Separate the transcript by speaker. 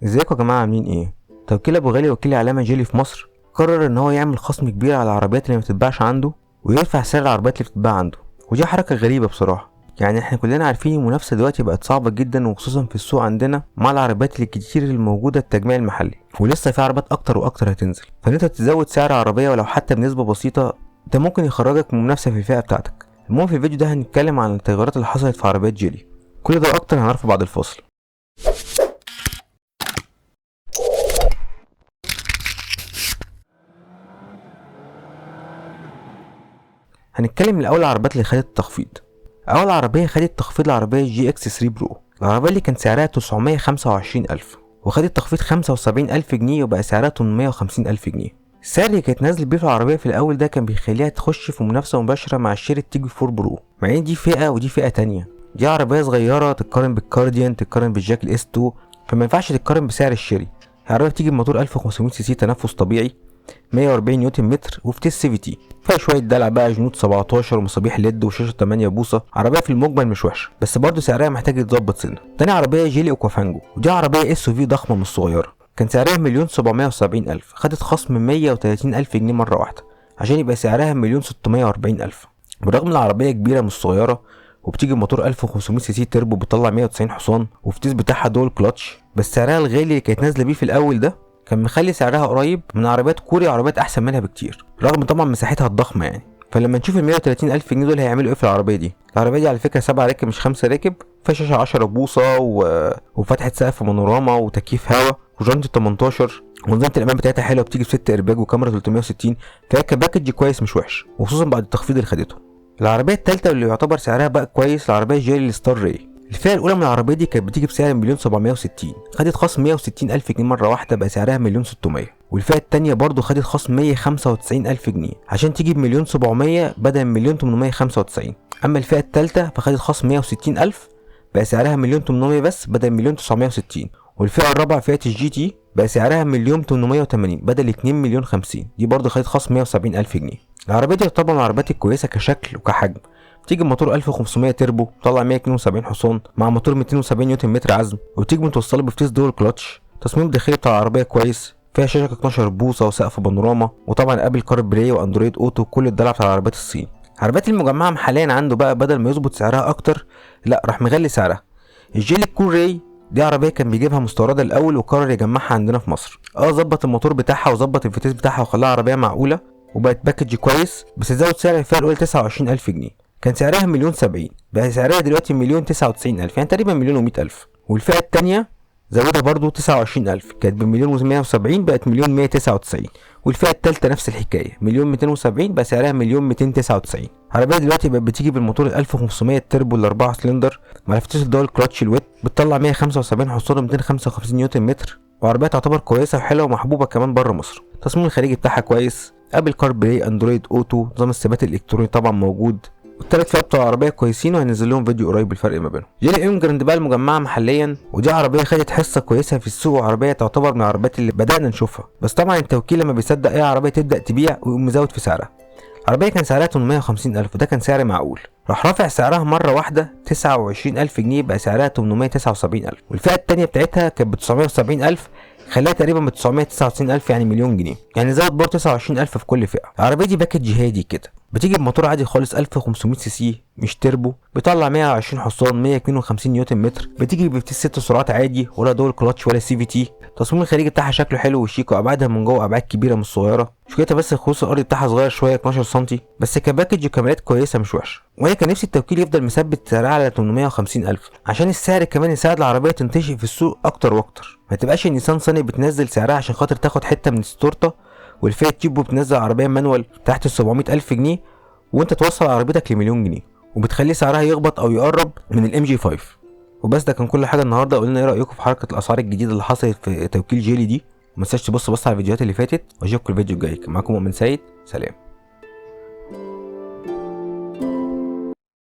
Speaker 1: ازيكم يا جماعة، عاملين ايه؟ توكيل ابو غالي وكيل علامة جيلي في مصر قرر ان هو يعمل خصم كبير على العربيات اللي ما بتتباعش عنده ويرفع سعر العربيات اللي بتتباع عنده، ودي حركة غريبة بصراحة. يعني احنا كلنا عارفين المنافسة دلوقتي بقت صعبة جدا، وخصوصا في السوق عندنا مع العربيات الكتير الموجودة التجميع المحلي، ولسه في عربيات اكتر واكتر هتنزل. فان انت تزود سعر عربية ولو حتى بنسبة بسيطة ده ممكن يخرجك من منافسه في الفئة بتاعتك. المهم في الفيديو ده هنتكلم عن التغيرات اللي حصلت في عربيات جيلي، كل ده اكتر هنعرفه بعد الفاصل. هنتكلم الاول على العربيات اللي خدت التخفيض. اول عربية خدت تخفيض العربية GX 3 Pro، العربية اللي كان سعرها 925,000 وخدت تخفيض 75,000 جنيه وبقى سعرها 850,000 جنيه. السعر اللي كانت نازل بيه في العربية في الاول ده كان بيخليها تخش في منافسه مباشرة مع الشيري تيجو 4 Pro، مع ان دي فئة ودي فئة تانية. دي عربية صغيرة تتقارن بالكارديان، تتقارن بالجاك ال S 2، فما ينفعش تتقارن بسعر الشيري. العربية بتيجي بموتور 1500 سي سي تنفس طبيعي 140 نيوتن متر وفتيس CVT، فيها شوية دلع بقى، جنوط 17 ومصابيح LED وشاشه 8 بوصه. عربية في المجمل مش وحشة، بس برضه سعرها محتاج يتظبط سنة. تاني عربية جيلي اوكوافانجو، ودي عربية SUV ضخمة مش صغيرة، كان سعرها 1,770,000، خدت خصم 130,000 جنيه مرة واحدة عشان يبقى سعرها 1,640,000. بالرغم ان العربية كبيرة مش صغيرة وبتيجي بموتور 1500 سي سي تربو بتطلع 190 حصان وفتيس بتاعها dual clutch، بس سعرها الغالي اللي كانت نازله بيه في الاول ده كان مخلي سعرها قريب من عربيات كوري وعربيات احسن منها بكتير، رغم طبعا مساحتها الضخمة يعني. فلما نشوف ال 130,000 جنيه دول هيعملوا ايه في العربية دي. العربية دي على فكرة 7 راكب مش 5 راكب، فيها شاشة 10 بوصه وفتحه سقف بانوراما وتكييف هواء وجنط 18، وانظمة الامان بتاعتها حلوة، بتيجي ب6 ارباج وكاميرا 360، فهي ك package كويس مش وحش، وخصوصا بعد التخفيض اللي خدته. العربية الثالثة اللي يعتبر سعرها بقى كويس العربية جيلي ستار راي. الفئة الأولى من العربية دي كانت بتيجي بسعر 1,760,000، خدت خصم 160,000 جنيه مرة واحدة بقى سعرها 1,600,000. والفئة التانية برضو خدت خصم 195,000 جنيه عشان تيجي ب1,700,000 بدل 1,895,000. أما الفئة التالتة فخدت خصم 160,000 بقى سعرها 1,800,000 بس بدل 1,960,000. والفئة الرابعة فئة ال GT بقى سعرها 1,880,000 بدل 2,050,000، دي برضو خدت خصم 170,000 جنيه. العربية دي طبعا من العربيات الكويسة كشكل وكحجم، بتيجي بموتور 1500 تربو طلع 172 حصان مع موتور 270 نيوتن متر عزم، وبتيجي متوصله بفتيس dual clutch. تصميم داخلي بتاع العربية كويس، فيها شاشة 12 بوصه وسقف بانوراما، وطبعا Apple CarPlay و Android Auto، كل الدلع بتاع العربيات الصيني. العربيات المجمعة حاليا عنده بقى بدل ما يظبط سعرها اكتر، لا راح مغلي سعرها. الجيلي كول راي دي عربية كان بيجيبها مستورده الاول وقرر يجمعها عندنا في مصر. ظبط الموتور بتاعها وظبط الفتيس بتاعها وخلاها عربية معقولة وبقت package كويس، بس زود سعر الفئة الاولى 29,000 جنيه، كان سعرها 1,070,000 بقى سعرها دلوقتي 1,099,000، يعني تقريبا 1,100,000. والفئة التانية زودها برضو 29,000، كانت ب1,170,000 بقت 1,199,000. والفئة التالتة نفس الحكاية 1,270,000 بقى سعرها 1,299,000. العربية دلوقتي بقت بتيجي بالموتور 1500 تربو ال4 سلندر مع فتيس ال dual clutch ال wet، بتطلع 175 حصان و 255 نيوتن متر، وعربية تعتبر كويسة وحلوة ومحبوبة كمان بره مصر. التصميم الخارجي بتاعها كويس، Apple CarPlay، Android Auto، نظام الثبات الالكتروني طبعا موجود. والتلات فئات بتوع العربية كويسين وهنزل لهم فيديو قريب بالفرق ما بينهم. جيلي امجراند بقى المجمعة محليا، ودي عربية خدت حصة كويسة في السوق، وعربية تعتبر من العربيات اللي بدانا نشوفها، بس طبعا التوكيل لما بيصدق اي عربية تبدا تبيع ويقوم مزود في سعرها. العربية كان سعرها 850,000 وده كان سعر معقول، راح رافع سعرها مرة واحدة 29,000 جنيه بقى سعرها 879,000. والفئة الثانية بتاعتها كانت ب 970,000، خلاها تقريبا ب 999,000 يعني مليون جنيه، يعني زود برضه 29,000 في كل فئة. العربية دي package هادي كده، بتيجي بموتور عادي خالص 1500 سي سي مش تربو، بيطلع 120 حصان 152 نيوتن متر، بتيجي بفتيس 6 سرعات عادي ولا dual clutch ولا CVT. التصميم الخارجي بتاعها شكله حلو وشيك، وابعادها من جوه ابعاد كبيرة مش صغيرة. مشكلتها بس الخروص الارضي بتاعها صغير شوية 12 سم، بس ك package وكمالات كويسة مش وحشة. وانا كان نفسي التوكيل يفضل مثبت سعرها على 850,000 عشان السعر كمان يساعد العربية تنتشر في السوق اكتر واكتر، ما تبقاش النيسان صني بتنزل سعرها عشان خاطر تاخد حتة من التورتة، والفئة تيبو بتنزل عربية manual تحت ال 700,000 جنيه وانت توصل عربيتك ل1,000,000 جنيه، وبتخلي سعرها يخبط او يقرب من ال MG 5. وبس ده كان كل حاجة النهارده. قولنا ايه رايكم في حركة الاسعار الجديدة اللي حصلت في توكيل جيلي دي؟ ما تنساش تبص على الفيديوهات اللي فاتت، واشوفكم الفيديو الجاي. معاكم مؤمن سيد، سلام.